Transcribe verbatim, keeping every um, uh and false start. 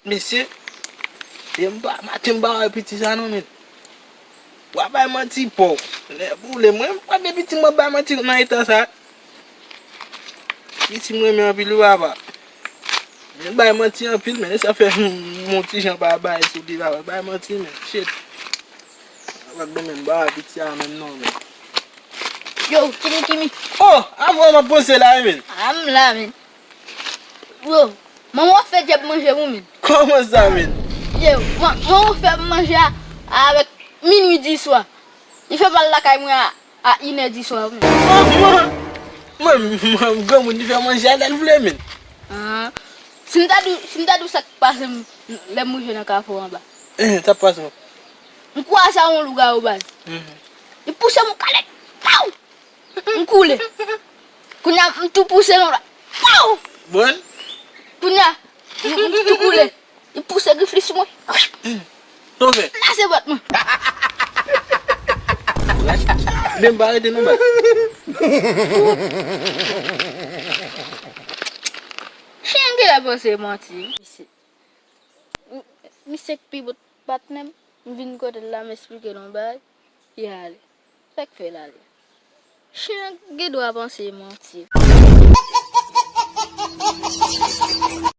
Mesye, e m pa, maten m pa wè piti sa non, men. W a bay manti, paw. Nèboule, mwen, m pa gen piti, mwen bay manti nan eta sa. Piti m renmen anpil, wi, papa. Men bay manti anpil, men sa fè m, m on ti jan pa bay sou li, papa. Bay manti, men. Shit. Papa, men, bay piti a, men, non, men. Yo, Kimi, Kimi. Oh, avan m ap panse la, wi, men. A, m la, men. Yo, manman w ap fè djab manje pou mwen. Kòman sa, men? Yo, man- manman w fè manje a, a avèk minwi di swa. Li fè m al lakay mwen a, a inè di swa, men. Kòman? Mwen, mwen, granmoun li fè manje a lè l vle, men. Ah. Si m ta di w, si m ta di w sa k pase m lè m rive nan kafou anba. Eh, sa k pase w? M kwaze a yon lougawou baz. Mhm. Li pouse m kale. Pow! M koule. Kounye a, m tou pouse l anba. Pow! Bon? Kounye a, m, m tou koule. Li pouse grif li sou mwen. Sa w fè? Lase bòt mwen. Men m pa rete non, baz. Chen gen lè panse manti. Misye, misye k pi bout patnè m. M vin kote l la, m esplike l yon bagay. Li ale. Sa k fè l ale? Chen an gen dwa panse e manti.